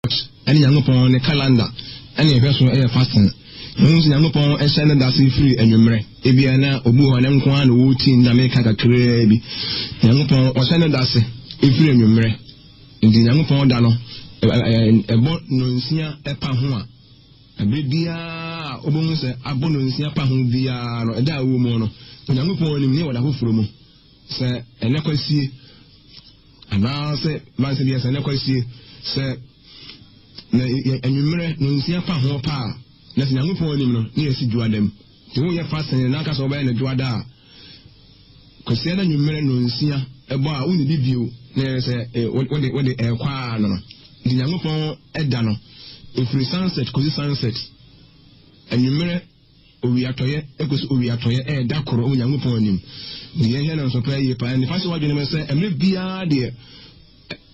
watch ɛne Nyankopɔn ne calendar ɛne ɛhwɛ so ɛyɛ fasting. Yɛhu sɛ Nyankopɔn ɛhyɛ ne da se firi anwummerɛ. Ebia na obi wɔ hɔ ne nko ara na ɔreti na meka kakraa bi. Nyankopɔn ɔhyɛ ne da se ɛfiri anwummerɛ. Nti Nyankopɔn da no ɛbɔ nonsia ɛpa ho a, ɛberɛ biara a wobɛhu sɛ abɔ nonsia pa ho biara no, ɛda a ɛwɔ mu no, Onyankopɔn nim ne wɔ da foforɔ mu. Sɛ ɛnɛ kwasie anaasɛ manse deɛ sɛ ɛnɛ kwasie sɛ na anwummerɛ nonsia pa ho pa a, na sɛ Nyankopɔn anim no, ne yɛsi dwoada mu. Nti woyɛ fasting na aka sɛ wobɛyɛ no dwoada a, kwasia no anwummerɛ nonsia ɛbɔ a wonnidi bio, na yɛ sɛ wode wode ɛrekɔ ara no no. Nti Nyankopɔn ɛda no, ɛfiri sunset kɔsi sunset, anwummerɛ owiatɔeɛ ɛkɔsi owiatɔeɛ, ɛyɛ da koro wɔ Nyankopɔn anim. Deɛ yɛhwɛ no nso paa yie paa. Nnipa hyɛ w'adwene mu sɛ mmerɛ biara deɛ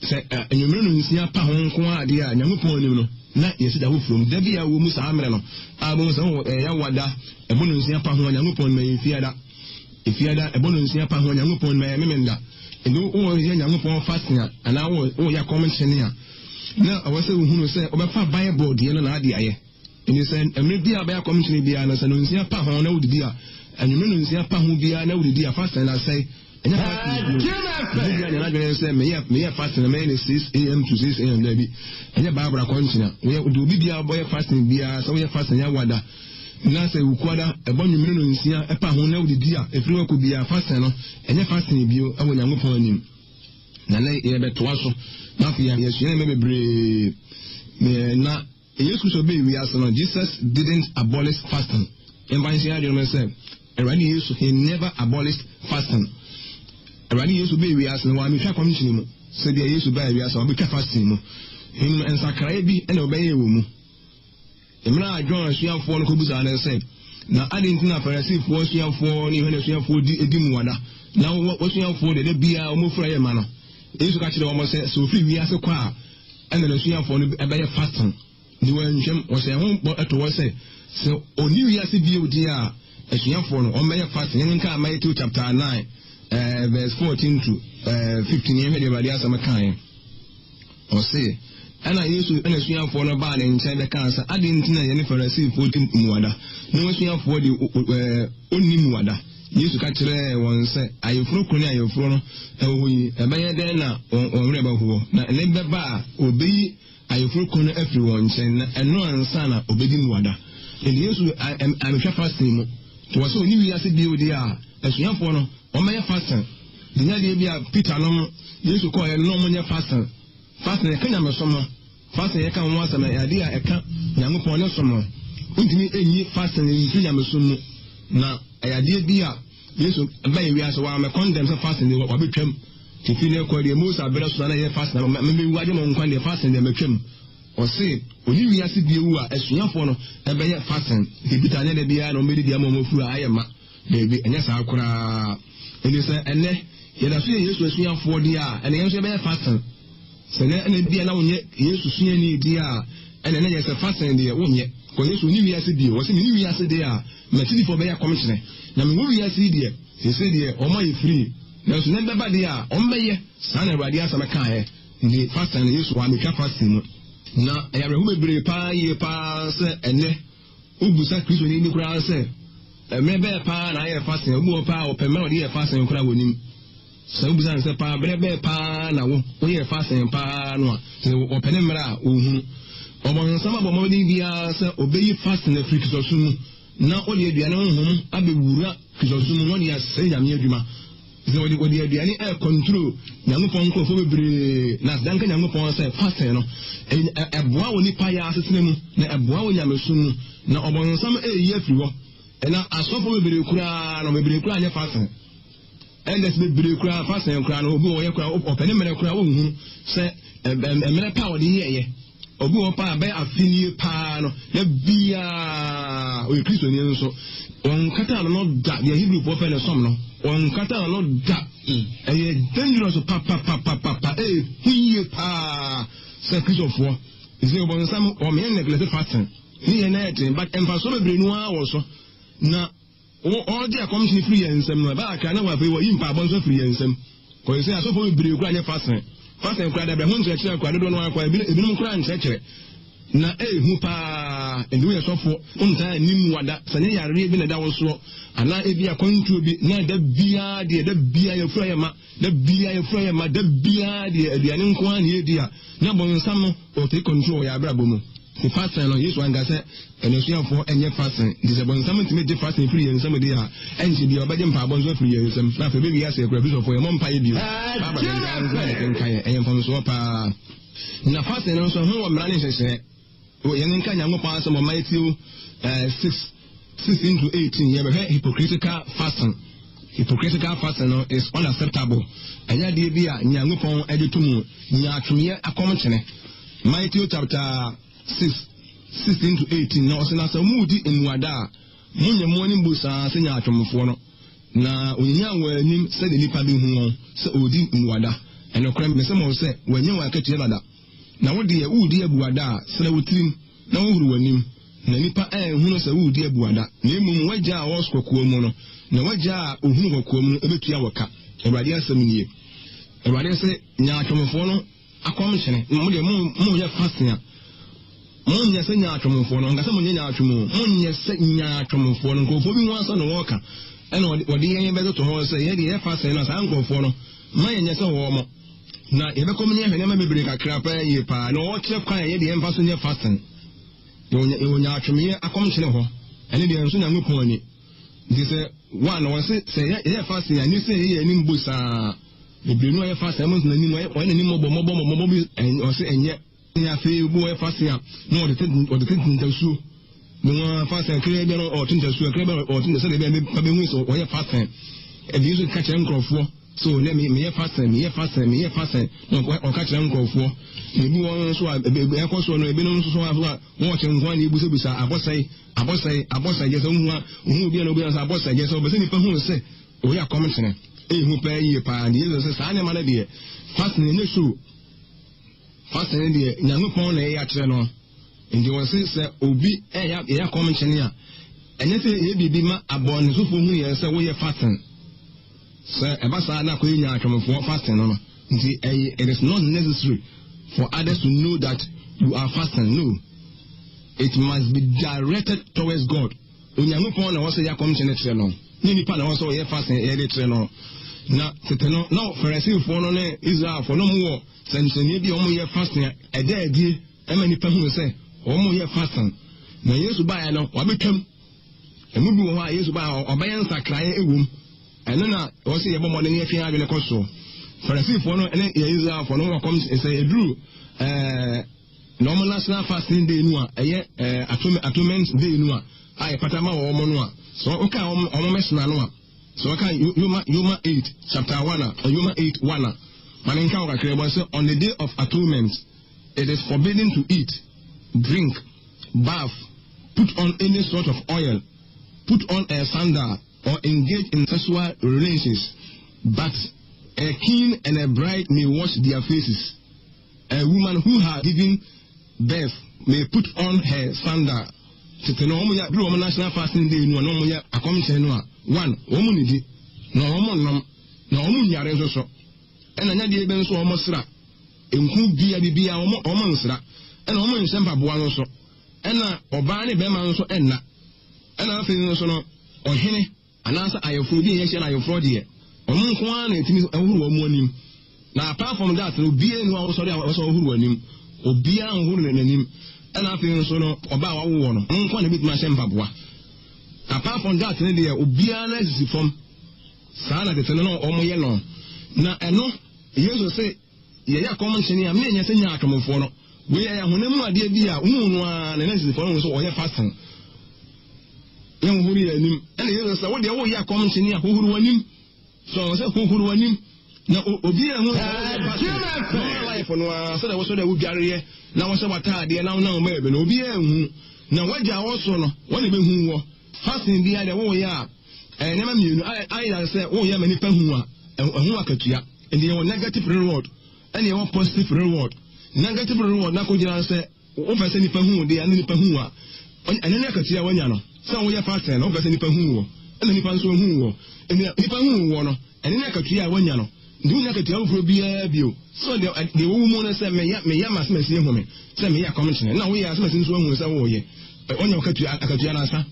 sɛ anwummerɛ no nsia pa ho nko ara adeɛ a Nyankopɔn anim no na yɛsi da foforɔ mu. Da bi a wɔ mu saa mmerɛ no a bɛhu sɛ wɔ ɛyɛ wada ɛbɔ no nsia pa ho a Nyankopɔn anim ɛyɛ fiada. Efiada ɛbɔ no nsia pa ho a Nyankopɔn anim ɛyɛ memenda. Ɛnti wowɔ yɛ Nyankopɔn fasting a anaa wowɔ yɛ akɔmkyene a na ɛwɔ sɛ wohunu sɛ wobɛfa Bible deɛ no na ade ayɛ. Enti sɛ mmerɛ biara a wobɛyɛ akɔmkyene biara no, sɛ nonsia pa ho na wodidi a, anwummerɛ nonsia pa ho biara na wodidi a, fasting no asɛe. Ɛnyɛ fasting bio. Obi biara nya n'adwene sɛ meyɛ meyɛ fasting na mɛyɛ no 6 am to 6 am. Daabi, ɛnyɛ Bible akɔnkyene a. Woyɛ deɛ obi biara bɔyɛ fasting biara, sɛ woyɛ fasting yɛ awada na sɛ wukuada ɛbɔ anwummerɛ nonsia pa ho na wodidi a, ɛfiri hɔ kɔ biara fasting no, ɛnyɛ fasting bio ɛwɔ Nyankopɔn anim. Na nɛ yɛbɛtoa so na afei yɛasua nneɛma bebree na Yesu Kristo bɛɛ wiase no, Jesus didn't abolish fasting. Yɛmfa nhyɛ yɛn adwene mu sɛ, Awurade Yesu, he never abolished fasting. Awurade Yesu bɛɛ wiase no, wɔametwa kɔmhyene mu. Sɛ bia Yesu baa wiase, wɔabɛtwa fasting mu. Him nsakraeɛ bi na wɔbɛyɛɛ wɔ mu. Mmerɛ a John asuafoɔ no kɔbisaa no sɛ, na adɛn nti na Farisifoɔ asuafoɔ ne Yohane asuafoɔ di di mmuada, na w'asuafoɔ deɛ da biara wɔfura yɛ ma no? Yesu ka kyerɛɛ wɔn sɛ, sɛ wɔfiri wiase kɔ a, ɛna n'asuafoɔ no bɛyɛ fasting. Nti wɔantwam, wɔhyɛɛ ho bɔ to hɔ sɛ, sɛ ɔnni wiase bio deɛ a, asuafoɔ no, wɔbɛyɛ fasting. Yɛnkenkan Matthew chapter 9, eh, verse 14 to eh, 15, yɛnhwɛ deɛ Awurade asɛm kaeɛ. Ɔse, ɛna Yesu ne n'asuafoɔ no baa ne nkyɛn bɛkaa sɛ, adɛn nti na yɛne Farisifoɔ di mmuada, na w'asuafoɔ de ɔnni mmuada? Yesu ka kyerɛɛ wɔn sɛ, Ayeforɔ kunu ne ayeforɔ no wɔ hɔ yi, ɛbɛyɛ dɛn na wɔn werɛ bɛhoɔ? Na nne bɛba a wɔbɛyi ayeforɔ kunu no afiri wɔn nkyɛn, na ɛno ansa na ɔbɛdi mmuada. Enti Yesu ammehwɛ fasting mu. Nti wɔ sɛ ɔnni wiase bio deɛ a, asuafoɔ no, wɔmmɛyɛ fasting. Ɛnyɛ adeɛ bi a Peter nom, Yesu kɔeɛ no na wɔnyɛ fasting. Fasting ɛka nyamesom ho. Fasting yɛka ho asɛm ɛyɛ adeɛ a ɛka Nyankopɔn ne som ho. Wontumi nyi fasting mfiri nyamesom mu. Na ɛyɛ adeɛ bi a Yesu bɛyɛ wiase wɔ condemn sɛ fasting deɛ wabɛtwam. Te fi ne kɔ deɛ Mose abrɛ so na yɛ fasting na mɛmɛwu agye mo nkwa deɛ fasting deɛ mɛtwam. Ɔse ɔni wiase bio a asuafoɔ no ɛbɛyɛ fasting. Nti Peter nyɛ da biara na ɔmbɛdidi ama ɔmo afuru a ayɛ ma. Daabi, ɛnyɛ saa koraa. Enti sɛ ɛnnɛ yɛda so yɛ Yesu asuafoɔ deɛ a, ɛnna yɛn nso yɛbɛyɛ fasting. Sɛ nɛ ɛna bia na wonyɛ Yesu suani deɛ a, ɛnna ɛnɛ yɛ sɛ fasting deɛ wonyɛ. Kɔ Yesu ɔni wiase bio. Ɔse meni wiase deɛ a, m'akyidifoɔ bɛyɛ akɔmkyene. Na mewɔ wiase yi deɛ, seesei deɛ wɔn ayɛ free. Nanso nɛ bɛba deɛ a, wɔn bɛyɛ. Saa na Awurade asɛm kaeɛ. Nti fasting no, Yesu wammɛtwa fasting mu. Na ɛyɛ awerɛho bebree paa yie paa sɛ ɛnnɛ wobisa Kristoni bi koraa sɛ, mmerɛ bɛɛ paa na ayɛ fasting? Obi wɔ paa a ɔpɛ mmerɛ a ɔde yɛ fasting koraa wɔnim. Sɛ wobisa no sɛ paa berɛ bɛɛ paa na wo woyɛ fasting paa no a, sɛ ɔpɛ ne mmerɛ a ɔhunu. Ɔbɔnsam abɔ mmɔden biara sɛ ɔbɛyi fasting afiri Kristosom mu na ɔde aduane honhom abɛwura Kristosom mu na ɔde asɛe Nyame adwuma. Sɛ wɔde wɔde aduane ɛrekɔntro Nyankopɔn nkurɔfoɔ bebree na aseda nka Nyankopɔn sɛ fasting no ɛboa wɔ nipa yɛ asetena mu na ɛboa wɔ nyamesom mu na ɔbɔnsam ɛreyi afiri hɔ. Ɛna asɔfo bebree koraa no bebree koraa nyɛ fasting. Elders bebree koraa fasting koraa no obi wɔ yɛ koraa ɔpɛ ne mmerɛ koraa wɔnhunu sɛ mmerɛ pa a wɔde yɛɛyɛ. Obi wɔ hɔ paa bɛyɛ afe nie paa no da biara ɔyɛ Kristoni nso wɔnkata ano no da, deɛ Hebrewfoɔ fɛ no som no, wɔnkata ano no da. Ɛyɛ dangerous papapapapa, ɛyɛ hu yie paa sɛ Kristofoɔ sɛ ɔbɔnsam wɔmeyɛ neglect fasting ne yɛ na ɛden, but mfasoɔ bebree no ara wɔ so na Wɔgye akɔmhyene firi yɛn nsam no, ɛbaa kakra na afei wɔyi mpaebɔ nso afiri yɛn nsam. Kɔsi sɛ asɔfoɔ bebree koraa nyɛ fasene. Fasting koraa dabrɛ ho nkyerɛkyerɛ koraa dodoɔ no ara koraa ebinom koraa nkyerɛkyerɛ. Na ɛyɛ hu paa. Enti woyɛ sɔfo, wontaa nni mmuada, sɛ ɛnyɛ yareɛ bi na ɛda wo soɔ, anaa ebi akwantuo bi, na da biara deɛ, da biara yɛfura yɛ ma, da biara yɛfura yɛ ma, da biara deɛ aduane nko ara na yɛdi a, na bɔnsam no ɔtake control wɔ yɛn abrabɔ mu. Nti fasting no, Yesu anka sɛ n'asuafoɔ nyɛ fasting. Nti sɛ bɔnsam ntumi gye fasting firi yɛn nsam deɛ a, ɛnkyɛ biara ɔbɛgye mpaebɔ nso afiri yɛn nsam. Na afei ɛbɛwie aseɛ koraa, Kristofoɔ yɛmmɔ mpaeɛ bio. Bible no nso na yɛkenkan ɛ, ɛyɛ mfomsoɔ paa. Na fasting no nso, ɛho wɔ mmara ne nhyehyɛɛ. Wɔ yɛn nka Nyankopɔn asɛm wɔ Matthew 6, 16 to 18, yɛbɛhwɛ hypocritical fasting. Hypocritical fasting no is unacceptable. Ɛnyɛ adeɛ bi a Nyankopɔn de to mu. Nyaatwomyɛ akɔmkyene. Matthew chapter 6, 16 to 18, na ɔsɛ na sɛ mudi mmuada a, monyɛ mo anim bosaa sɛ nyaatwomfoɔ no. Na onyinyaa wɔn anim sɛdeɛ nnipa bɛhu wɔn sɛ ɔredi mmuada. Ɛnokorɛ, mese mo sɛ, wɔanya wɔn akatua dada. Na wo deɛ, woredi abuada a, srɛ wo tirim, na hohoro w'anim, na nnipa anhunu sɛ woredi abuada, na mmom w'Agya a ɔwɔ kɔkoa mu no, na w'Agya a ɔhunu kɔkoa mu no bɛtua wo ka. Awurade asɛm nie. Awurade se, Nyaatwomfoɔ no akɔmkyene, mo deɛ moyɛ fasting a, monyɛ sɛ nyaatwomfoɔ no, ɔnka sɛ monyɛ nyaatwom o, monyɛ sɛ nyaatwomfoɔ no, nkurɔfoɔ bi ho asɛm na wɔreka, ɛna wɔde yɛn bɛtoto hɔ sɛ yɛn deɛ yɛ fasting no a, saa nkurɔfoɔ no, ma yɛnyɛ sɛ wɔn. Na yɛbɛkɔ mu ne yɛahwɛ nneɛma bebree kakra paa yie paa, na wɔkyerɛ kwan a yɛde yɛmfa so nyɛ fasting. Yɛwɔ nyaatwomyɛ akɔmkyene hɔ, ɛne deɛ nso Nyankopɔn ani. Nti sɛ one, wɔse sɛ yɛyɛ fasting a, ɛne sɛ yɛyɛ anim bo saa. Bebree no a yɛ fasting, ɛmo nso n'anim, ɔyɛ n'anim mmɔbɔ mmɔbɔ mmɔbɔ bi, ɔse ɛnyɛ. Ne afei obi wɔ fasting a, na ɔde ɔde tete ntasuo. Ne wɔn fasting kere bi no ɔte ntasuo, kere bi ɔte ntasuo sɛdeɛ ɛbɛyɛ bɛhu sɛ ɔyɛ fasting. Ebi nso ka kyerɛ nkurɔfoɔ so ne me meyɛ fasting, meyɛ fasting, meyɛ fasting, na ɔka kyerɛ nkurɔfoɔ. Na ebi wɔn nso a ɛkɔ soɔ no, ebinom nso so a wɔkyɛ nko a na ebusabisa abɔsɛe, abɔsɛe, abɔsɛe, gyɛ sɛ ohun a ohun obi a na obi a sɛ abɔsɛe, gyɛ sɛ ɔbɛ sɛ nipa hu sɛ oyɛ akɔmkyene. Eyi hu paa yie paa. Deɛ Yesu sɛ saa nneɛma no deɛ fasting ɛnyɛ show. Fasting no deɛ Nyankopɔn na ɛyɛ akyerɛ no. Nti wɔn se sɛ obi ɛyɛ ɛyɛ akɔmkyene a, ɛnyɛ sɛ yɛ biribi ma abɔnesofoɔ hu yɛn sɛ woyɛ fasting. Sɛ ɛba saa na akɔyɛ nyaatwomfoɔ fasting no no. Nti ɛyɛ it is not necessary for others to know that you are fasting. No. It must be directed towards God. Onyankopɔn na ɔsɛ yɛ akɔmkyene kyerɛ no, ne nipa na ɔsɛ ɔyɛ fasting yɛde kyerɛ no. Na tete no, na Farisifoɔ no ne Israelfoɔ no wɔ sɛnkyerɛnneɛ bi a wɔyɛ fasting a ɛda adie ɛma nipa hunu sɛ wɔyɛ fasting. Na Yesu baeɛ no, wabɛtwam. Ɛmu bi wɔ hɔ a Yesu baeɛ ɔbɛyɛ nsakraeɛ ɛwom. Ɛno na wɔsɛ yɛbɔ mmɔden yɛtwe yɛn adwene kɔ soɔ. Farisifoɔ no ne yɛ Israelfoɔ no wɔ kɔm sɛ ɛduru ɛɛ Na wɔn national fasting day no a ɛyɛ ɛɛ atonement day no a a yɛpata ma wɔn no a sɛ wɔka wɔn wɔn mɛsena no a sɛ wɔka Yoma Yoma 8 chapter 1 a Yoma 8 1 a ma ne nka wɔ kakra bɔ sɛ on the day of atonement it is forbidden to eat, drink, bath, put on any sort of oil, put on a sandal or engage in sexual relations, but a king and a bride may wash their faces. A woman who has given birth may put on her sandal. Tete no, wɔn yɛ bere wɔn national fasting day no a na wɔn yɛ akɔmhyɛn no a, one, wɔn nnidi, na wɔn nnom, na wɔn nnware nso so. Ɛna nya deɛ bɛ nso wɔn sra, nku bia bibia wɔn wɔn nsra, ɛna wɔn nhyɛ mpaboa nso, ɛna ɔbaa ne bɛrima nso ɛnna. Ɛna afei nso no, ɔhene Anaasɛ ayeforɔ bi a yɛahyia no ayeforɔ deɛ, wɔn nko ara na ɛtumi hohoro wɔn anim. Na apart from that no, obiara nni hɔ a ɔsɔre a ɔsɛ ɔhohoro w'anim. Obiara nhohoro n'anim. Ɛna afei nso no, ɔbaa a wawo wɔ no, ɔno nko ara na ebetumi ahyɛ mpaboa. Apart from that no deɛ, obiara na asisi fam. Saa na tete no na wɔyɛ no. Na ɛno, Yesu se, Yɛyɛ akɔmnhyɛne a, menyɛ sɛ nyaatwomfoɔ no. Wei ɛyɛ honam mu adeɛ bi a wohu no ara na n'asisifoɔ no hu sɛ ɔyɛ fasting. Yɛnhohoro yɛn anim. Ɛna Yesu sɛ, wo deɛ woyɛ akɔmnhyɛne a, hohoro w'anim. So ɔwɔ sɛ hohoro w'anim. Na obi a ɛho sɛ woyɛ fasting, normal life no ara, sɛdeɛ wosɔ dɛ wodwareɛ, na wɔhyɛ w'ataadeɛ na wonam baabi no, obi anhu. Na w'agya a ɔwɔ soro no, wɔn na ɛbɛhu wɔ. Fasting biara deɛ woyɛ a, ɛyɛ nneɛma mmienu. Ayɛ sɛ woyɛ ma nipa hu a, ɛho akatua. Nti yɛwɔ negative reward ɛna yɛwɔ positive reward. Negative reward na kɔgyina sɛ wopɛ sɛ nipa hu wo deɛ ɛna nipa hu wo a, ɛno ne akatua a wanya no. Sɛ woyɛ fasting no wopɛ sɛ nipa hu wɔ ɛna nipa nso hu wɔ. Nti nipa hu wɔ no ɛno ne akatua a wanya no. Nti wonnya akatua foforɔ biara bio. So deɛ deɛ ɛwɔ wo mu no sɛ meyɛ meyɛ ma asɛmasi ahu me sɛ meyɛ akɔmkyene na woyɛ asɛmasi nso ahu sɛ woyɛ ɔnya akatua akatua no asa.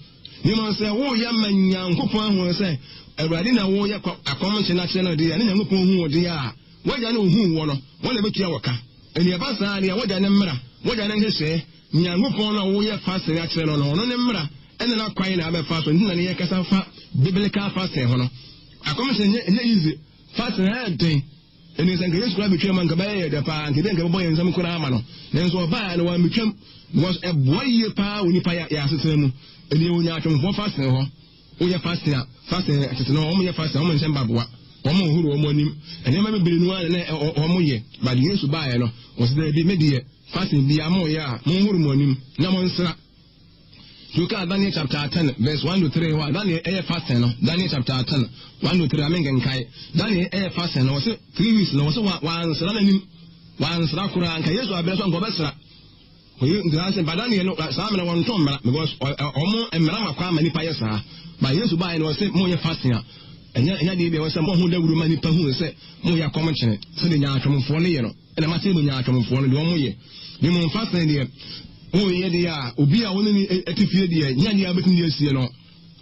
Na mmom sɛ woyɛ ma Nyankopɔn ahu sɛ Awurade na woyɛ akɔmkyene akyerɛ no deɛ ne Nyankopɔn hu wo deɛ a, w'agya ne ohu wɔ no, wɔn na ɛbɛtua wɔ ka. Ɛnti ɛba saa deɛ w'agya ne mmara, w'agya ne nhyehyɛɛ, Nyankopɔn no a woyɛ fasting akyerɛ no no, ɔno ne mmara ɛne n'akwan na abɛfa so. Nti na ne yɛkasa fa biblical fasting ho no. Akɔmhyɛ nyɛ ɛnyɛ easy. Fasting ɛyɛ den. Ɛnni sɛ nka Yesu koraa betwam a nka bɛyɛ yɛ dɛ paa, nka ebi nka bɛbɔ yɛn nsam koraa ama no. Nanso ɔbaa no wammetwam because ɛboa yie paa wɔ nipa yɛ asetena mu. Ɛnni yɛwɔ nyaatwomfoɔ fasting hɔ. Woyɛ fasting a, fasting tete no wɔn yɛ fasting a wɔn nhyɛ mpaboa, wɔn nhohoro wɔn anim. Nneɛma bebree no ara na wɔn yɛ. But Yesu baeɛ no, ɔsɛ daabi me deɛ fasting biara moyɛ a monhoro mo anim na monsra. Nti wokaa Daniel chapter 10 verse 1 to 3 hɔ a, Daniel ɛyɛ fasting no. Daniel chapter 10 1 to 3 ame nkenkae. Daniel ɛyɛ fasting no, wɔse 3 weeks no, wɔse wansra n'anim. Wansra koraa, nka Yesu abrɛ so nka ɔbɛsra. Oye nti ase ba Daniel no saa mmerɛ wɔntɔ mmara because ɔmo mmara ma kwan ma nipa yɛ saa. Ba Yesu baeɛ no wɔse moyɛ fasting a, ɛnyɛ ɛnyɛ adeɛ bi a ɛwɔ sɛ moho dawuro ma nipa hu sɛ moyɛ akɔmkyene sɛdeɛ nyaatwomfoɔ no yɛ no. Ɛna mate mu nyaatwomfoɔ no deɛ wɔn yɛ. Ne mu mfa sɛn deɛ wɔyɛ deɛ a obi a wɔne ne ɛte fie deɛ nyɛ deɛ a wobɛtumi de asie no.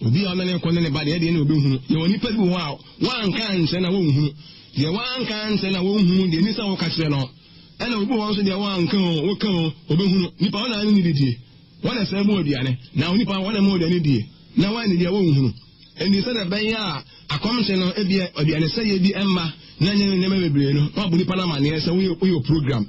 Obi a ɔne ne kɔ ne ne ba deɛ ɛdeɛ ne obɛhunu. Yɛwɔ nipa bi wɔ hɔ a wɔanka ankyerɛ na wɔnhunu. Deɛ wɔanka ankyerɛ na wɔnhunu deɛ ni sɛ woka kyerɛ no. Ɛna obi wɔ hɔ nso deɛ wɔanka o woka o obɛhunu. Nipa wɔn na ne ne didie. Wɔn na sɛ mu aduane. Na onipa wɔn na mu aduane die. Na wɔn deɛ wɔnhunu. Enti sɛdeɛ ɛbɛyɛ a akɔmhyɛ no ebia aduanesɛeɛ bi mma na ɛnyɛ nneɛma bebree no, na wabɔ nipa no amaneɛ sɛ woyɛ woyɛ program.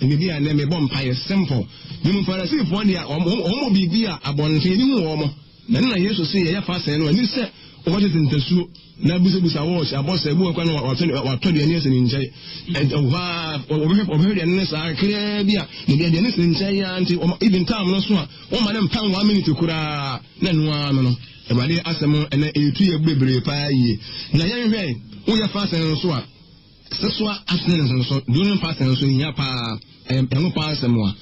Ɛnna bi a ɛnɛ mebɔ mpaeɛ simple. Ne mu Farisifoɔ deɛ wɔn wɔn wɔ biribi a abɔnten ani hu wɔn. Na ɛno na Yesu se yɛyɛ fa sɛn no ani sɛ wɔkɔtete ntasuo na busabusa wɔɔkye abɔ sɛ ebi wɔ kwan na watɔ watɔ aduane asi ne nkyɛn. Ɛhɔ a wɔbɛhwɛ wɔbɛhwɛ aduane no saa kakraa bi a na aduane si ne nkyɛn ya nti wɔn even time no so a wɔma no mpan one minute koraa na ɛno ara no no. Awurade asɛm ɛnɛ ɛretu yɛ bebree paa yie. Na yɛnhwɛ, woyɛ fasting nso a, sexual abstinence nso, during fasting nso hia paa. Ɛyɛ Nyankopɔn asɛm a,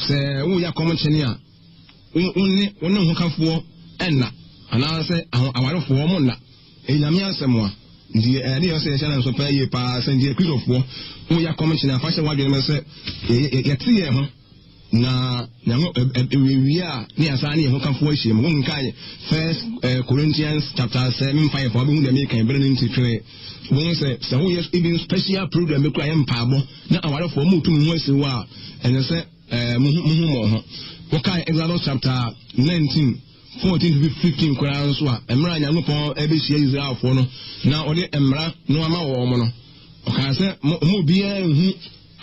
sɛ woyɛ akɔmkyene a, wo ne wo ne hokafoɔ ɛnna, anaasɛ awarefoɔ wɔn nna. Ɛyɛ Nyame asɛm a, nti ɛde yɛ sɛ yɛhyɛ no nso paa yie paa sɛ nti Kristofoɔ woyɛ akɔmkyene a, fa hyɛ w'adwene mu sɛ yɛte yɛn ho. Na nyanko ewie a ne yɛasan ne yɛn ho kafo ahyia mu. Wonkae First Corinthians chapter 7 5 a wobɛhu deɛ meka bere no nti twere. Wobɛhu sɛ sɛ woyɛ even special program bi kora yɛ mpaabɔ na awarefoɔ mo tu mo ho asi hɔ a ɛnyɛ sɛ mo ho mo ho. Wokae Exodus chapter 19 14 to 15 koraa nso a mmerɛ a Nyankopɔn ɛbɛhyia Israelfoɔ no na ɔde mmara no ama wɔn no ɔkaa sɛ mo obiara nhu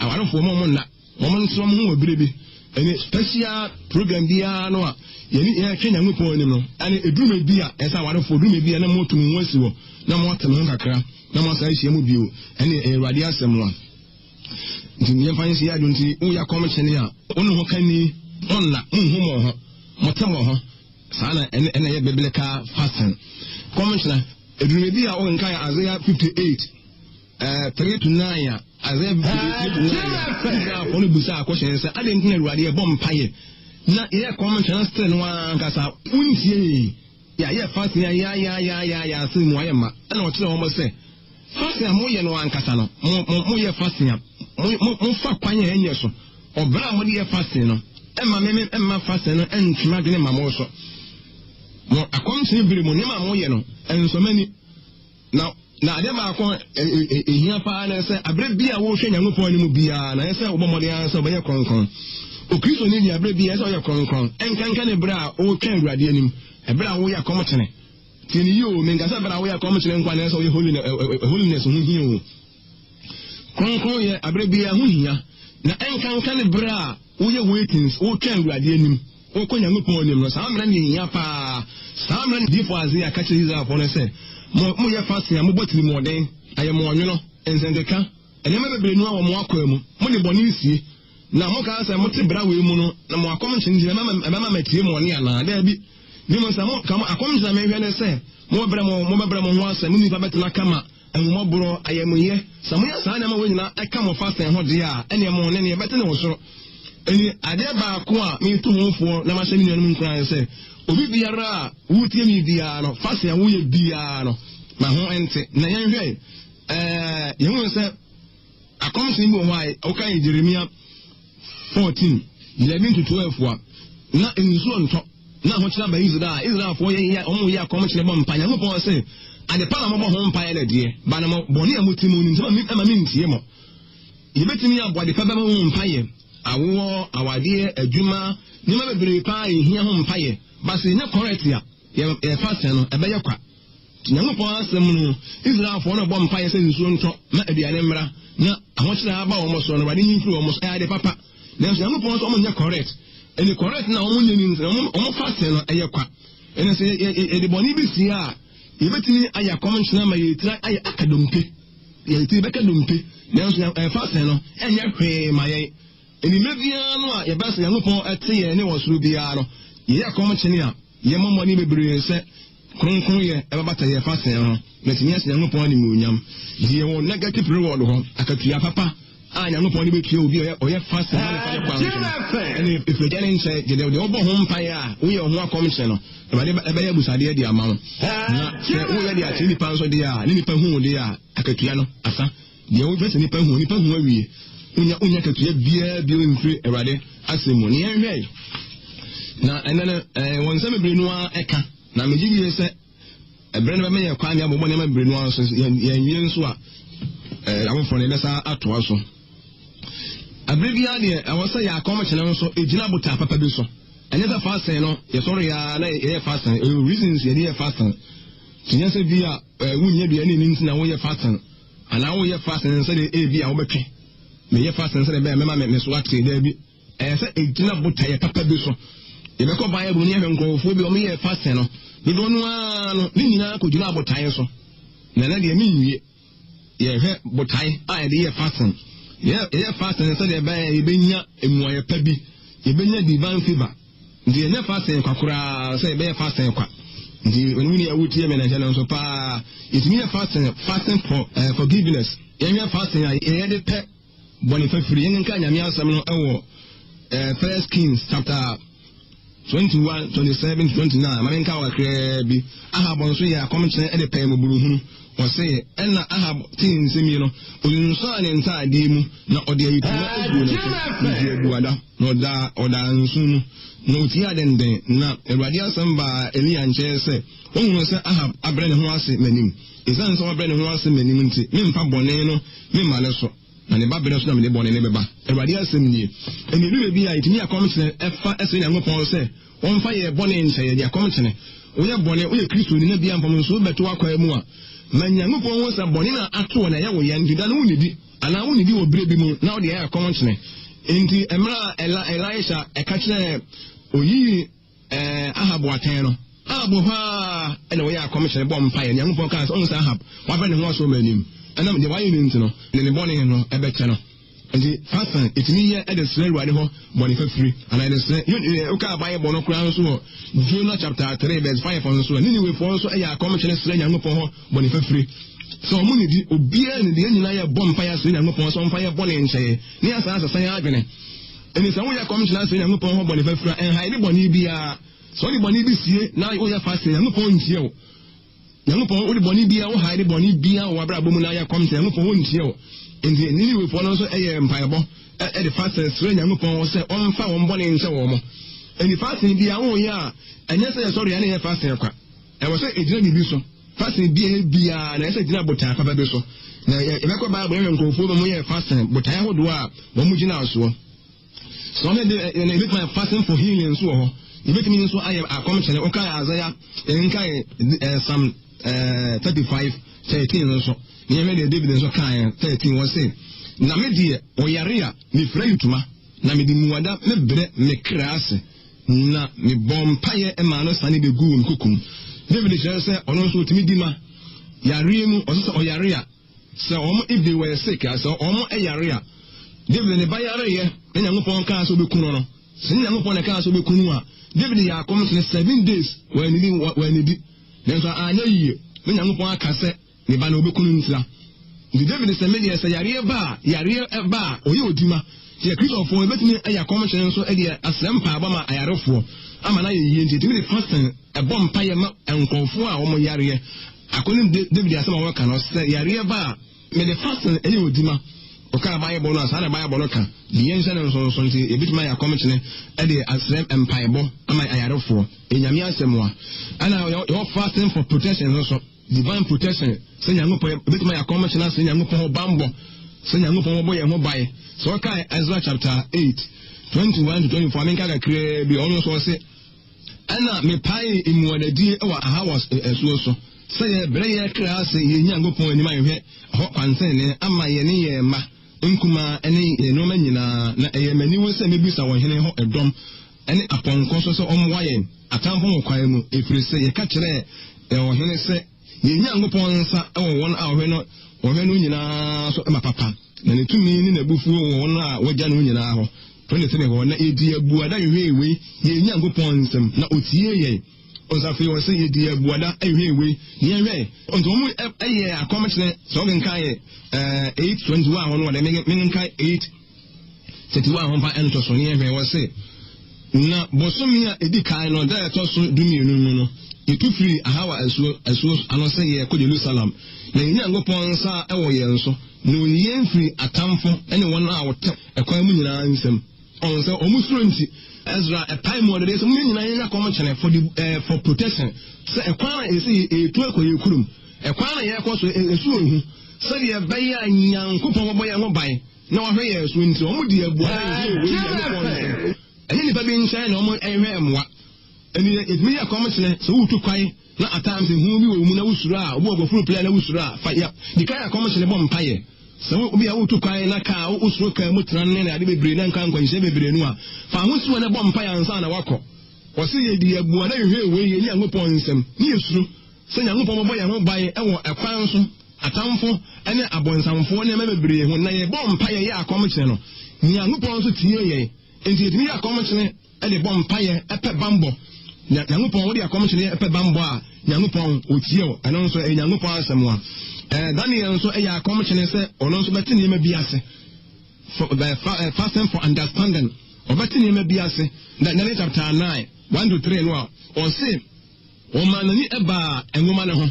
awarefoɔ mo nna. Wɔn nso wɔn ho wɔ bere bi. Ɛne special program biara no a yɛne yɛhwɛ Nyankopɔn anim no, ɛne eduruma bi a ɛsɛ awarefo, eduruma bi a na moatu mo ho asi hɔ, na moate mo ho kakra, na moasan ahyia mu bio. Ɛne ɛyɛ Awurade asɛm a. Nti yɛmfa nhyɛ yɛn adwene nti woyɛ akɔmkyene a, wo ne ho kani, monna, monhu mo ho, mote mo ho. Saa na ɛne ɛna ɛyɛ biblical fasting. Kɔmkyena, eduruma bi a wokenkan Isaiah 58. 3 to 9 a, Isaiah 53 to 9 a, Israelfoɔ no bisaa akɔhyɛn sɛ, adɛn nti na Awurade yɛbɔ mpaeɛ na yɛyɛ kɔm nkyɛn still no ara ankasa wontie yɛn? Yɛayɛ fasting a yaayaayaayaa ase mu ayɛ ma. Ɛna ɔkyerɛ wɔn sɛ, fasting a moyɛ no ankasa no, mo mo moyɛ fasting a, mo mo mofa kwan a ɛnyɛ so. Ɔbrɛ a mode yɛ fasting no, ɛmma me me ɛmma fasting no ɛntwe m'adwene mma mo so. Mo akɔmkyene bere mu nneɛma a moyɛ no, ɛnsɔ m'ani. Na na adeɛ baako a ɛhia paa ne sɛ aberɛ bi a wohwɛ Nyankopɔn anim biara na ɛsɛ sɛ wobɔ mmɔden ara sɛ wobɛyɛ kronkron. Okristoni deɛ aberɛ bi ɛsɛ sɛ ɔyɛ kronkron, ɛnkanka ne berɛ a wotwɛn Awurade anim, ɛberɛ a woyɛ akɔmkyene. Tie ne yie o, menka sɛ berɛ a woyɛ akɔmkyene nko a na ɛsɛ sɛ woyɛ holiness ho hia o. Kronkron yɛ aberɛ biara ho hia, na ɛnkanka ne berɛ a woyɛ waitings, wotwɛn Awurade anim. Wokɔ Nyankopɔn anim no, saa mmara no hia paa. Saa mmara no diyifo Isaiah ka kyerɛɛ Israelfoɔ no sɛ, Mo, moyɛ fasting a mobɔ tirimuɔden, ayɛmmoɔnwono, nsɛnkeka, nneɛma bebree nua wɔ mo akwaa mu, mode bɔne sie, na mokaa sɛ mote bra wei mu no, na mo akɔmkyene nti ɛbɛma, ɛbɛma matie mo nne anaa? Daabi. Na mmom sɛ mo, ka mo akɔmkyene a mehwɛ ne sɛ, mobɛbrɛ mo, mobɛbrɛ mo ho ase, mo ne nnipa bɛtena kama, Ahummɔborɔ, ayamuyɛ, sɛ moyɛ saa nneɛma wei nyinaa ɛka mo fasting ho deɛ a, ɛneɛ mo ne neɛ ɛbɛte ne wɔ soro. Enti adeɛ baako a meretu ho foɔ na mahyɛ me nuanom nkuran ne sɛ, obi biara a woretie me biara no, fasting a woyɛ biara no, ma ho nte. Na yɛnhwɛ. Ɛɛ, yɛhu sɛ akɔmhyɛ bi wɔ hɔ a woka yɛ Jeremia 14, 11 to 12 a, na nsuo ntɔ, na ahokyerɛ aba Israel a, Israelfoɔ yɛ yɛ wɔn yɛ akɔmhyɛ bɔ mpa. Nyankopɔn sɛ, ade pa na mobɔ ho mpa yɛ na deɛ, ba na mo bɔne a mote mu no nti ɛma mentie mo. Yɛbɛtumi abɔ ade pa bɛma ho mpa yɛ, awoɔ, awadeɛ, adwuma, nneɛma bebree paa yɛhia ho mpa yɛ, ba sɛ yɛnyɛ correct a, yɛfa sɛn no, ɛbɛyɛ kwa. Nyankopɔn asɛm no, Israelfoɔ no bɔ mpaeɛ sɛ nsuo ntɔ na aduane mmra, na ahokyerɛ aba wɔn so no, Awurade nyi mfiri wɔn so. Ɛyɛ ade papa. Nanso Nyankopɔn sɛ wɔn nyɛ correct. Ɛne correct na wɔn nyɛ ni nti, wɔn fa sɛn no ɛyɛ kwa. Ɛne sɛ yɛde bɔne bi sie a, yɛbɛtumi ayɛ akɔmkyene ama yɛtira ayɛ aka dompe. Yɛtiri bɛka dompe. Nanso ɛfa sɛn no, ɛnyɛ hwee ma yɛn. Anwummerɛ biara no a yɛbɛ sɛ Nyankopɔn te yɛn ne wɔ soro biara no, yɛyɛ akɔmkyene a, yɛmmɔ mmɔden bebree sɛ kronkronyɛ ɛbɛbata yɛn fa sɛn ho, na ɛtumi ahyɛ Nyankopɔn animuonyam. Deɛ wɔ negative reward hɔ, akatua papa a Nyankopɔn de bɛtua obi a ɔyɛ fa sɛn ma ne fa ne kwan so no, ɛne ɛfiri agya ne nkyɛn, deɛ deɛ wobɔ ho mpaeɛ a woyɛ ho akɔmkyerɛ no, Awurade ɛbɛyɛ abusadeɛ de ama wo. Na sɛ woyɛ de akyerɛ nipa nso deɛ a, ne nipa hu wo deɛ a, akatua no asa. Deɛ wopɛ sɛ nipa hu, nipa hu awie. Wonya wonya akatua biara bio mfiri Awurade asɛm mu. Ne yɛnhwɛ na ɛnɛ no ɛɛ wɔn nsɛm bebree no ara ɛka. Na megye die sɛ ɛberɛ no bɛma yɛn kwan ne abobɔ nneɛma bebree no ara so yɛn yɛnwie nso a ɛɛ afoforɔ no yɛbɛsa atoa so. Ɛberɛ biara deɛ ɛwɔ sɛ yɛ akɔmkyene nso ɛgyina botaa papa bi so. Ɛnyɛ sɛ fasten no yɛsɔre ya na yɛyɛ fasten. Ɛyɛ reasons yɛde yɛ fasten. Tinyɛ sɛ bi a ɛɛ wonyɛ aduane ne nti na woyɛ fasten. Anaa woyɛ fasten sɛdeɛ ebi a wobɛtwe. Meyɛ fasten sɛdeɛ ɛbɛyɛ mɛma me so ate. Daabi. Ɛyɛ sɛ egyina botaeɛ papa bi so. Yɛbɛkɔ Bible ne yɛhwɛ nkurɔfoɔ bi a wɔyɛɛ fasten no. Dodoɔ no ara no, ne nyinaa kɔgyinaa botaeɛ so. Na ɛnɛ deɛ menwie. Yɛhwɛ botae a yɛde yɛ fasten. Yɛyɛ fasten sɛdeɛ ɛbɛyɛ yɛbɛnya mmuaeɛ pa bi. Yɛbɛnya divine favor. Nti yɛnyɛ fasten kwa koraa sɛ yɛbɛyɛ fasten kwa. Nti wɔn ni ɛwo tie me na ɛhyɛ no nso paa. Yɛtumi yɛ fasten, fasten for uh, forgiveness. Yɛnyɛ fasten a yɛyɛ de pɛ bɔne fafiri. Yɛnkenkan Nyame asɛm no wɔ eh, First Kings chapter 21, 27, 29. Ma menka wɔ kakraa bi. Ahab nso yɛ akɔmkyerɛ de pɛɛ mmɔborɔhunu. Ɔse, ɛna Ahab tee nsɛm yi no, ɔsunsuaa ne ntaadeɛ mu, na ɔde ayitoma guu ne so, na ɔdii abuada, na ɔdaa ɔdaa nso mu, na ɔtiaa denden. Na Awurade asɛm baa Elia nkyɛn sɛ, Wohunu sɛ Ahab abrɛ ne ho ase m'anim? Esiane sɛ wabrɛ ne ho ase m'anim nti, meremfa bɔne no memma ne so, na ne ba berɛ so na mede bɔne no bɛba. Awurade asɛm nie. Ɛnna ɛduru baabi a, yɛtumi yɛ akɔmkyene fa srɛ Nyankopɔn sɛ ɔmfa yɛn bɔne nkyɛ yɛn. Yɛde akɔmkyene. Woyɛ bɔne, woyɛ Kristoni na bia mfomsoɔ bɛto w'akwan mu a, ma Nyankopɔn hu sɛ bɔne no a ato wo no ɛyɛ wo ya nti da no wonnidi, anaa wonnidi wɔ berɛ bi mu na wode ayɛ akɔmkyene. Enti mmerɛ a Elisha ɛka kyerɛɛ oyii Ɛɛ, Ahab atɛn no. Ahab wɔ hɔ ara na wɔyɛ akɔmhyɛ bɔ mpaeɛ. Nyankopɔn kaa sɛ, ɔhu sɛ Ahab, wabrɛ ne ho ase wɔ m'anim. Ɛnam deɛ wayɛ no nti no, ne ne bɔne no ɛbɛkyɛ no. Nti fasting, ɛtumi yɛ de srɛ Awurade hɔ bɔne fafiri, anaa yɛde srɛ, wokaa Bible no koraa nso wɔ Jonah chapter 3 verse 5 nso a, Niniwefoɔ nso yɛ akɔmhyɛ no srɛ Nyankopɔn hɔ bɔne fafiri. Sɛ wɔn nidi, obiara nidi, yɛn nyinaa yɛbɔ mpaeɛ asrɛ Nyankopɔn sɛ ɔmfa yɛ bɔne nkyɛ yɛn, ne yɛasan asesa yɛn adwene. Enti sɛ woyɛ kɔmhyena srɛ Nyankopɔn hɔ bɔne fafiri a, ɛnhae ne bɔne biara. Sɛ wode bɔne bi sie na woyɛ fasting, Nyankopɔn ntie wo. Nyankopɔn, wode bɔne biara, wohae ne bɔne biara wɔ w'abrabɔ mu na ayɛ kɔmhyɛ, Nyankopɔn ɔntie wo. Enti Niniwefoɔ no nso yɛɛ mpaebɔ de fasting srɛ Nyankopɔn sɛ ɔmfa wɔn bɔne nkyɛ wɔn. Enti fasting biara woyɛ a, ɛnyɛ sɛ yɛsɔre a na yɛyɛ fasting kwa. Ɛwɔ sɛ ɛgyina biribi so. Fasting biara biara na ɛsɛ gyina botae papa bi so. Na yɛbɛkɔ Bible yɛhwɛ nkurɔfoɔ bi wɔyɛ fasting botae ahodoɔ a wɔn gyina soɔ. Sɛ wɔn de ɛna ebetumi ayɛ fasting for healing nso wɔ hɔ. Ebetumi nso ayɛ akɔmkyerɛ. Wokae Isaiah nkae ɛɛ Psalm ɛɛ 35 13 nso. Na yɛhwɛ deɛ David nso kae 13 wɔ se na me deɛ ɔyare a mefira yutuma na mede mmuada mebrɛ me kra ase. Na mebɔɔ mpaeɛ maa no sane bɛguu me kokom. David kyerɛ sɛ ɔno nso ɔtumi di ma yareɛ mu. Ɔsɛ sɛ ɔyare a, sɛ wɔn if they were sick a, sɛ wɔn yare a, David ne ba yareɛ na Nyankopɔn kaa sɛ ɔbɛku no no, sɛ ne Nyankopɔn na ɛkaa sɛ ɔbɛku no a, David yɛ akɔmkyene 7 days wɔanidi wɔanidi, nanso anyɛ yie na Nyankopɔn aka sɛ ne ba no obeku no ntira. Nti David sɛ, Me deɛ, sɛ yareɛ ba a, yareɛ ba a, ɔyɛ odima. Nti yɛ Kristofoɔ, yɛbɛtumi ayɛ akɔmhyɛ nso de asrɛ mpaebɔ ama ayarefoɔ ama no ayɛ yie. Nti yɛtumi de fasting ɛbɔ mpaeɛ ma nkurɔfoɔ a wɔn yareɛ. According to David asɛm a wɔka no, sɛ yareɛ ba a, Mede fasting ɛyɛ odwuma. Ɔkaa Bible no a, saa na Bible no ka. Deɛ yɛnhyɛ no nsonso nti, yɛbɛtumi ayɛ akɔmkyene de asrɛ mpaebɔ ama ayarefoɔ. Ɛyɛ Nyame asɛm a. Ɛna yɛwɔ fasting for protection nso. Divine protection, sɛ Nyankopɔn, yɛbɛtumi ayɛ akɔmkyene asrɛ Nyankopɔn ho bambɔ, sɛ Nyankopɔn bɛbɔ yɛn ho ban. Sɛ ɔkae Ezra chapter 8, 21 to 24, menka kakraa bi, ɔno nso ɔse, Ɛnna mepaee mmuadadie wɔ Ahawa asuo so, sɛ yɛrebrɛ yɛn kra ase yɛn Nyankopɔn anim ahwehwɛ hɔ kwantenenee ama yɛne yɛn mma nkumaa ne yɛn nneɛma nyinaa, na ɛyɛɛ me aniwu sɛ mɛbisa ɔhene hɔ dɔm ne apɔnkɔ so sɛ wɔmmoa yɛn atamfo ho kwan mu, ɛfiri sɛ yɛka kyerɛɛ ɔhene sɛ yɛn Nyankopɔn nsa wɔ wɔn a wɔhwɛ no wɔhwɛ no nyinaa so ma papa, na ne tumi ne n'abufuo wɔ wɔn a wɔagya no nyinaa hɔ. 23 hɔ, na yɛdii abuada hwehwɛɛ wei yɛn Nyankopɔn nsam, na ɔtiee yɛn. Ɔsɛ afei ɔsɛ yɛdii abuada hwehwɛɛ wei, na yɛhwɛɛ. Nti wɔn yɛɛ akɔmkyerɛ, sɛ wokenkan yɛ 8:21 hɔ no wɔde menkenkan 8:31 hɔ mpa ɛnto so, ne yɛhwɛ wɔ se, na bosome a ɛdi kan no, da a ɛtɔ so dumienu mu no, yɛtu firii Ahawa asuo asuo ano sɛ yɛrekɔ Jerusalem, na yɛn Nyankopɔn nsa wɔ yɛn so, na ɔyi yɛn firi atamfo ne wɔn a wɔte Ɛkwan mu nyinaa nsam. Ɔn sɛ wɔn suro nti, Ezra ɛpae mu ɔdede sɛ mo nyinaa yɛnya kɔm kyene for the eh, for protection. Sɛ ɛkwan a ɛsɛ yɛ etu akɔ yɛ kurom, ɛkwan a yɛkɔ so esu ohu, sɛdeɛ ɛbɛyɛ a Nyankopɔn bɛbɔ yɛn ho ban na wahwɛ yɛn so nti, wɔn di abua na yɛhwɛ wei Nyankopɔn nsam. Ɛnyɛ nipa bi nkyɛn na wɔn ɛhwɛ mmoa. Ɛni yɛtumi yɛ kɔm kyene sɛ wotu kwan na at times ehu bi wɔ wo mu na wosuro a, obi wɔ gɔforo pii a na wosuro a, fa yɛ di kan yɛ kɔm kyene bɔ mpaeɛ. Sɛ wo bi a woretu kwan na kaa wo wosuro kaa mu tena ne ade bebree na nka nkwanhyia bebree no a, fa ahosuo na bɔ mpaeɛ ansa na woakɔ. Wɔse yɛdi abua na yɛhwɛ wei yɛn Nyankopɔn nsam ne yɛsuro sɛ Nyankopɔn bɛbɔ yɛn ho ban wɔ ɛkwan so atamfo ne abonsamfoɔ nneɛma bebree ho na yɛbɔ mpaeɛ yɛ akɔmkyene no Nyankopɔn nso tie yɛn. Enti yɛtumi yɛ akɔmkyene de bɔ mpaeɛ pɛ banbɔ. Na Nyankopɔn, wode akɔmkyene pɛ banbɔ a, Nyankopɔn, ɔtie wo. Ɛno nso, ɛyɛ Nyankopɔn asɛm a. Ɛɛ, Daniel nso yɛ akɔmkyene sɛ ɔno nso bɛte nneɛma bi ase. For, uh, fasting for understanding. Ɔbɛte nneɛma bi ase. Daniel chapter 9, 1 to 3 no a, ɔse, Ɔmaa n'ani baa nwoma no ho.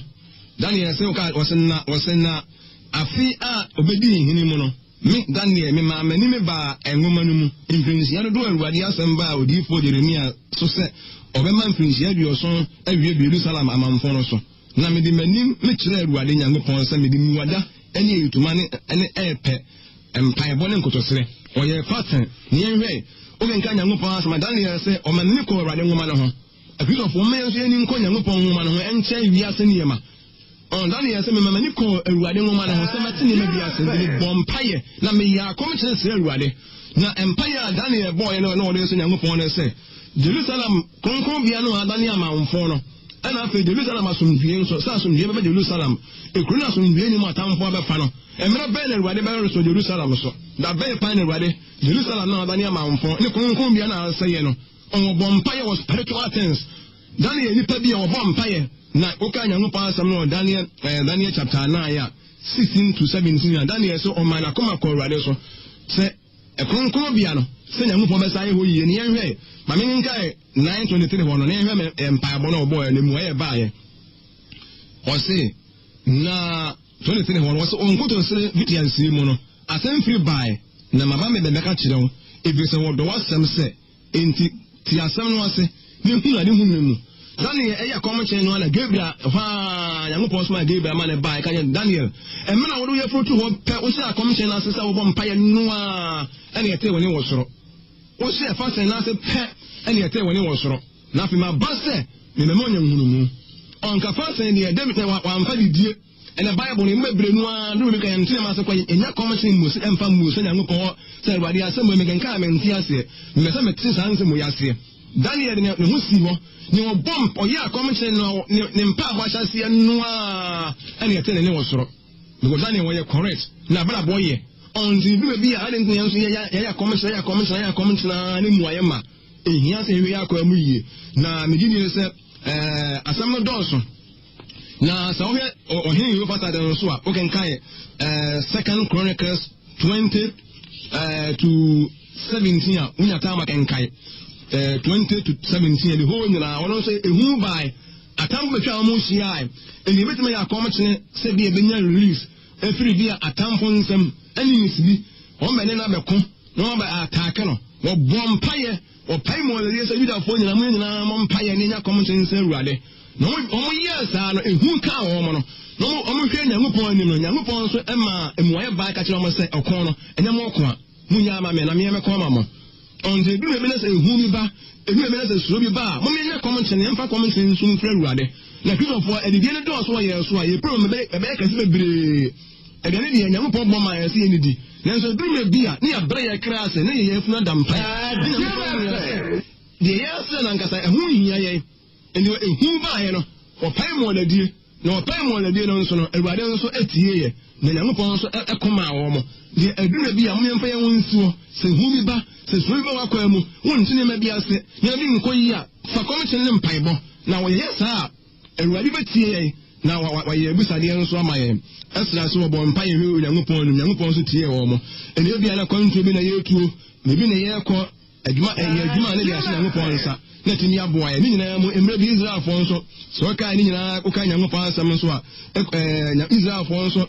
Daniel se, ɔka, ɔse na, ɔse na afe a obedii hene mu no, me, Daniel, memaa m'ani mebaa nwoma no mu. Mfirinhyia dodoɔ a Awurade asɛm baa odiyifoɔ Yeremia so sɛ ɔbɛma mfirinhyia aduɔson awie Yerusalem amamfõ no so. Na mede m'anim mekyerɛɛ Awurade Nyankopɔn sɛ mede mmuada ne ayitoma ne ne ɛrepɛ mpaebɔ ne nkotɔsrɛ. Ɔyɛɛ fasting. Ne yɛnhwɛ, wokenkan Nyankopɔn asɛm a, Daniel se ɔma n'ani kɔɔ Awurade nwoma no ho. Akristofo, momma yɛn nso yɛn ani nkɔ Nyankopɔn nwoma no ho, ɛnkyɛn wiase nneɛma. Ɔn, Daniel sɛ, Mema m'ani kɔɔ Awurade nwoma no ho sɛ mɛte nneɛma bi ase, nti mebɔɔ mpaeɛ, na meyɛɛ akɔmkyene srɛɛ Awurade. Na mpaeɛ a Daniel bɔeɛ no a na ɔde resrɛ Nyankopɔn ne sɛ, Jerusalem kronkronbea no a adane amamfõ no, ɛna afei Jerusalem asomdwoeɛ nso, sɛ asomdwoeɛ bɛba Jerusalem, ekuro no a asomdwoeɛ nni mu atamfoɔ abɛfa no. Mmerɛ bɛn na Awurade bɛresɔ Jerusalem so? Da bɛn paa na Awurade, Jerusalem no a adane amamfõ, ne kronkronbea no a asɛeɛ no, Wɔbɔ mpaeɛ wɔ spiritual things. Daniel yɛ nipa bi a ɔbɔ mpaeɛ na woka Nyankopɔn asɛm no wɔ Daniel eh, Daniel chapter 9 a 16 to 17 a Daniel sɛ ɔma n'akoma kɔ Awurade so sɛ ɛkronkronbea no sɛ Nyankopɔn bɛsa ayɛ hɔ yie ne yɛnhwɛ ma menkenkae 9:23 hɔ no ne yɛnhwɛ me mpaebɔ no ɔbɔɔ ne mu ɛyɛ baeɛ ɔse na 23 hɔ no ɔse ɔnkotosere fitiansiri mu no asɛm firi baeɛ na maba me bɛbɛka kyerɛ wo ɛfiri sɛ wɔdɔ w'asɛm sɛ Enti, te asɛm no ase, na hunu ade hunu no mu. Daniel ɛyɛ kɔmkyene no ara na Gabriel, ɛhɔ ara Nyankopɔn somaa Gabriel ma no bae ka kyerɛ no, Daniel, mmerɛ a wode wo yafunu to hɔ pɛ, wohyɛɛ akɔmkyene no ase sɛ wobɔ mpaeɛ no ara ɛna yɛtee wo nne wɔ soro. Wohyɛɛ fasting no ase pɛ ɛna yɛtee wo nne wɔ soro. Na afei maba sɛ mebɛma woanya nhunumu. Ɔnka fasting deɛ, David wamfa didie. Ɛna Bible no, emu bebree no ara, duru bi ka yɛn nte ase kɔ, yɛnya kɔm sen mmu sɛ ɛmfa mmu sɛ Nyankopɔn hɔ sɛ Awurade asɛm wei mekenkan a mente aseɛ. Mepɛ sɛ mete saa nsɛm wei aseɛ. Daniel de ne ho sii hɔ, ne ɔbɔ mp ɔyɛɛ akɔmkyere no ne ne mpaabɔ ahyɛaseɛ no ara ɛna yɛte ne nne wɔ soro. Because Daniel wɔyɛ correct, n'abrabɔ yɛ. Ɔnte duru baabi a adɛn nti na yɛn nso yɛyɛ yɛyɛ akɔmkyere, yɛyɛ akɔmkyere, yɛyɛ akɔmkyere ara ne mmuaeɛ ma. Ehia sɛ yɛhwɛ yɛn akwan mu yie. Na megye die sɛ ɛɛ asɛm no dɔɔso. Na sɛ wohwɛ ɔhene Yehosafat no nso a, wokenkan eh, Second Chronicles 20 eh, to 17 a, wonya time akenkan eh, 20 to 17 the whole nyinaa ɔno nso ehu bae atamfo betwa wɔn hyiae ɛnti ebetumi yɛ akɔmkyene sɛ bi ebenya release. afiri bi a atamfo nsam, enemies bi, wɔn bɛne no abɛko na wɔn abɛ ataake no. Wɔbɔ mpaeɛ, wɔpae mu ɔlɛdeɛ sɛ Yudafoɔ nyinaa, mo nyinaa mo mpaeɛ ne nya kɔm nkyɛn sɛ Awurade. Na wɔn wɔn yɛɛ saa no, ehu kaa wɔn no. Na wɔn wɔn hwɛ Nyankopɔn anim no, Nyankopɔn nso maa mmuaeɛ baa ka kyerɛ wɔn sɛ ɔko no, ɛnyɛ mo ɔko a, monyɛ ama me na meɛ mɛko ama mo. Ɔnti edu baabi na sɛ ehu bi ba, edu baabi na sɛ suro bi ba a, momma yɛnyɛ kɔm nkyene, yɛmfa kɔm nkyene nsu mfrɛ Awurade. Na Kristofoɔ, adidie no dɔɔso wɔ yɛn so a, yɛn problem bɛyɛ kɛse bebree. Aduane deɛ, Nyankopɔn bɔ maa yɛn sɛ yɛnnidi. Nanso ɛduru mmerɛ bi a, ne yɛabrɛ yɛn kra ase, ne yɛn yafunu ada mpan. Ne Nyankopɔn hu yɛn sɛ, deɛ yɛresrɛ no ankasa, ɛho nhia yɛn. Enti ehu baeɛ no, wɔpae mu wɔn adie. Na wɔpae mu wɔn adie no nso no, Awurade nso tieeɛ, na Nyankopɔn nso ko maa wɔn. Deɛ ɛduru da bi a, mom yɛmfa yɛn ho nsi hɔ. Sɛ hu bi ba, sɛ suro bi ba w'akwan mu, wonte nneɛma bi ase, nneɛma bi nkɔ yie a, fa kɔmkyene ne mpaebɔ. Na wɔyɛ saa a, Awurade bɛtie yɛn, na wayɛ yɛn abisadeɛ nso ama yɛn. Ɛsra nso wɔbɔɔ mpaeɛ hwɛɛ Onyankopɔn anim, Nyankopɔn nso tiee wɔn. Ɛnna ebia na kwantuo bi na yɛretuo, biribi na yɛrekɔ, Adwuma, ɛyɛ adwuma a ne de ahyɛ Nyankopɔn nsa na atumi aboa yɛn. Ne nyinaa mu, mmerɛ bi Israelfoɔ nso, sɛ wɔkae ne nyinaa, wokae Nyankopɔn asɛm nso a, ɛɛ, Israelfoɔ nso,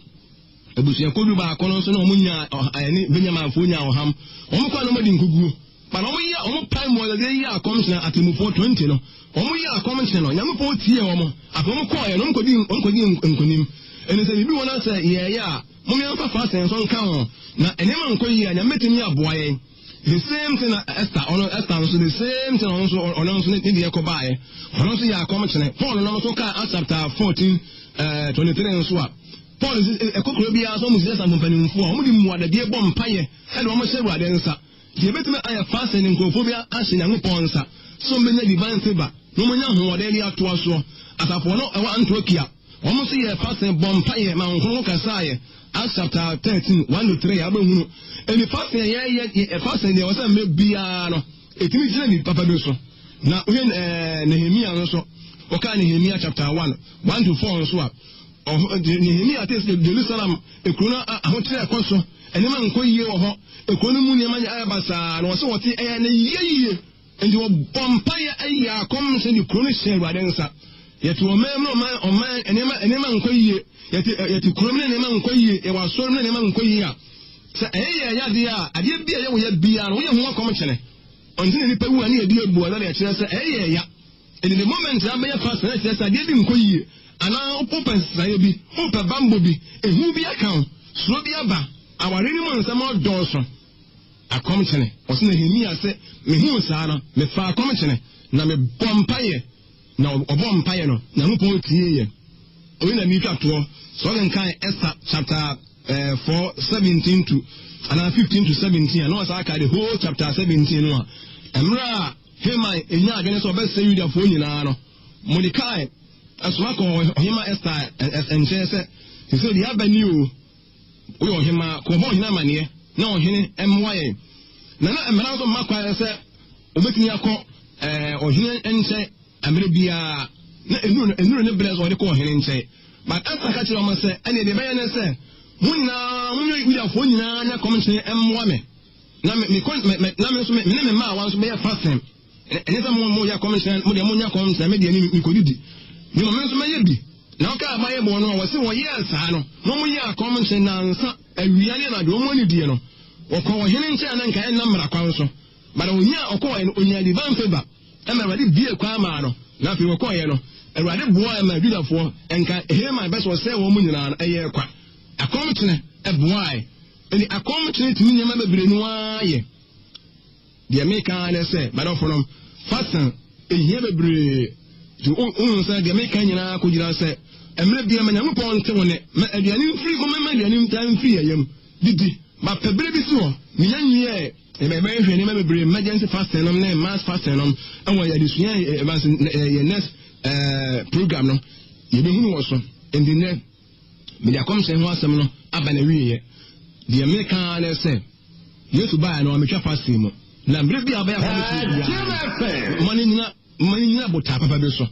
abusuakuo du baako no nso na wɔn nyaa, ɛne Benyaminfoɔ nyaa ɔham. Wɔn kɔɔ na wɔn adi nkuguo. But wɔn yɛ, wɔn pae mu wɔde yɛ akɔmhyɛ atemmufoɔ 20 no. Wɔn yɛ akɔmhyɛ no, Nyankopɔn tie wɔn. Afei wɔn kɔɔ yɛ no, wɔn kɔdi, wɔn kɔdi nkonim. Ɛne sɛ biribi wɔn asɛ yɛɛyɛ a, mom yɛmfa fasting nso nka ho. Na nneɛma nkɔ yie a, Nyame bɛtumi aboa yɛn. The same thing na Esther, ɔno Esther nso the same thing ɔno nso ɔno nso ne deɛ kɔ baeɛ. Ɔno nso yɛ akɔmkyene. Paul nam nso kaa Acts chapter 14 23 nso a Paul nso ɛkɔ kuro biara so wɔn sisi asafo mpanimfoɔ a wɔn de mmuadadie bɔ mpaeɛ ɛde wɔn hyɛ Awurade nsa. Nti yɛbɛtumi ayɛ fasting ne nkurɔfoɔ bi ahyɛ Nyankopɔn nsa sɛ wɔn bɛnya divine favour na wɔn anya ahoɔden de atoa soɔ. Asafo no ɛwɔ Antiochia. Wɔn nso yɛɛ fasen bɔɔ mpaeɛ maa Honhom Kronkron kasaeɛ, Acts chapter 13, 1 to 3, a wobɛhunu. Ɛni fasen a yɛyɛ, yɛ fasen deɛ wɔsɛ mmerɛ biara no, ɛtumi gyina ni papa bi so. Na wohwɛ ɛɛ Nehemia nso, wɔkaa Nehemia chapter 1, 1 to 4 nso a, ɔho, Nehemia te sɛ Jerusalem ekuro no ahokyerɛ ɛkɔ so, nneɛma nkɔ yie wɔ hɔ, ekuro no mu nneɛma ayɛ basaa, na wɔsɛ wɔte ɛyɛ ne yie yie. Enti wɔbɔ mpaeɛ yɛ akɔmhyɛ de kuro no hyɛ Awurade nsa. Yɛte ɔman mu na ɔman ɔman nneɛma nneɛma nkɔ yie. Yɛte yɛte kurom na nneɛma nkɔ yie. Yɛwɔ asɔre mu na nneɛma nkɔ yie a, sɛ ɛyɛ yɛn yadeɛ a, adeɛ bi a ɛyɛ wo ya biara no, woyɛ ho akɔmkyene. Ɔnte na nipa wu a ne yɛde abu a na deɛ ɛkyerɛ sɛ ɛyɛ yɛn ya. Enti the moment a bɛyɛ fast na ɛkyerɛ sɛ adeɛ bi nkɔ yie anaa wopɛ nsesaeɛ bi, wopɛ bammɔ bi, ehu bi aka wo, suro bi aba, aware no mu nsɛm adɔɔso. Akɔmkyene. Ɔse Nehemia se, Mehuu saa no, mefaa akɔmkyene, na mebɔɔ mpaeɛ. Na ɔbɔɔ mpaeɛ no, Nyankopɔn tieeɛ. Wei na meretwa toɔ. Sɛ wokenkan Esther chapter 4, 17 to, anaa 15 to 17 a, na wasan aka the whole chapter 17 no a, mmerɛ a Haman nyaa adwene sɛ ɔbɛsɛe Yudafoɔ nyinaa no, Mordekai soma kɔɔ ɔhema Esther nkyɛn sɛ, Seesei deɛ aba ni o, Woyɛ ɔhemmaa, kɔbɔ ɔhene amanneɛ na ɔhene mmoa yɛn. Na na mmara nso mma kwan sɛ obetumi akɔ ɔhene nkyɛn mmerɛ biara. Na nnuru ne berɛ sɛ ɔde kɔ ɔhene nkyɛn. But Esther ka kyerɛ wɔn sɛ, ɛnneɛ deɛ ɛbɛyɛ ne sɛ, mo nyinaa, mo Yudafoɔ nyinaa nyɛ kɔmkyene mmoa me. Na me, me, me, na me nso, me ne me mmaawa nso bɛyɛ fasting. Ɛnyɛ sɛ mo moyɛ kɔmhyɛn, mo deɛ monyɛ kɔmhyɛn, me deɛ me mekɔdidi. Na mmom me nso mɛyɛ bi. Na ɔkaa Bible no a wɔse wɔyɛɛ saa no, na wɔyɛɛ akɔmhyɛn nnansa, awia ne anadwo, wɔn anidie no. Wɔkɔɔ ɔhene nkyɛn a na nka ɛnna mmara kwan so. But ɔnyaa, ɔkɔɔɛ no, ɔnyaa divine favour, ɛma Awurade buee kwan maa no. Na afei wɔkɔɔeɛ no, Awurade boaeɛ maa Judafoɔ, nka Haman pɛ sɛ ɔsɛe wɔn nyinaa no, ɛyɛɛ kwa. Akɔmkyene boaeɛ. Enti akɔmkyene tumi nneɛma bebree no ara yɛ. Deɛ meka ara ne sɛ, m'adɔfonom, fasten hia bebree. Nti wohu sɛ deɛ meka nyinaa kɔgyina sɛ, mmerɛ biara ma Nyankopɔn nte wo nne, ma aduane mfiri, momma aduane ntaa mfiri yɛn yam, didi, ma pɛ berɛ bi si hɔ, menya nwiɛɛ, yɛbɛhwɛ nneɛma bebree, emergency fasting nom ne mass fasting nom, ɛwɔ yɛ adesua yɛ next program no, yɛbɛhunu wɔ so. Nti nnɛ, mede akɔmhyɛ ho asɛm no aba n'awieɛ. Deɛ meka ara ne sɛ, Yesu baeɛ no, wammɛtwa fasting mu. Na mmerɛ bi a wobɛyɛ akɔmhyɛ biara no, ma no nyina, ma no nyina botaa papa bi so.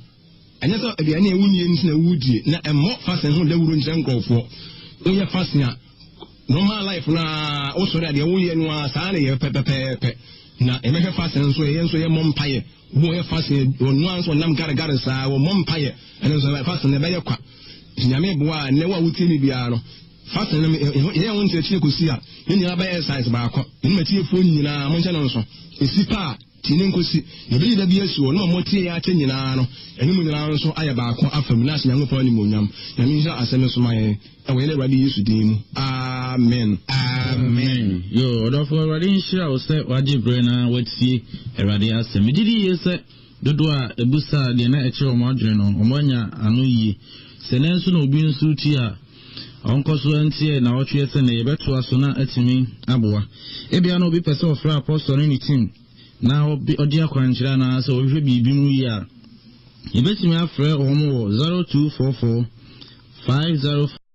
Ɛnyɛ sɛ aduane a wonnie nti na wodie, na ɛmmɔ fasting ho dawuro nkyerɛ nkurɔfoɔ. Woyɛ fasting a, normal life no ara, wosɔre a deɛ woyɛ no ara, saa na yɛ pɛpɛpɛɛpɛ. Na yɛbɛhwɛ fasting nso, yɛyɛ nso yɛmmɔ mpaeɛ. Obi a ɔyɛ fasting, ɔno ara nso ɔnam garegare saa, wɔmmɔ mpaeɛ. Ɛno nso fasting no ɛbɛyɛ kwa. Nti Nyame boa a, nnɛ wo a wotie me biara no, Fasting no, yɛyɛ ho nkyerɛkyerɛ kɔsi a, yɛn nyinaa bɛyɛ exercise baako. Yɛn atiefoɔ nyinaa, monhyɛ no nso. Ɛsi pa a, tie ne nkosi. Yɛbɛyi da bi asi hɔ, na wɔn tie yɛn akyɛ nyinaa no, ɛne mu nyinaa nso ayɛ baako afa mu, na ahyɛ Nyankopɔn animuonyam. Nyame nhyira asɛm yi so ma yɛn, ɛwɔ yɛn Awurade Yesu din mu. Amen. Amen. Yo, ɔdɔfo, Awurade nhyira wo sɛ wagye berɛ na watie Awurade asɛm. Megye di yie sɛ dodoɔ a ɛbusaa deɛ na ɛkyerɛ wɔn adwene no, wɔanya ano yie. Sɛ nnɛ nso na obi nso retie a, ɔnkɔ so ntie nnawɔtwe sɛdeɛ yɛbɛtoa so na atumi aboa. Ebia na obi pɛ sɛ ɔfrɛ apɔstɔ ne ne team na ɔde akwankyerɛ anaasɛ ɔhwehwɛ biribi mu yie a, yɛbɛtumi afrɛ wɔn wɔ 0244 505.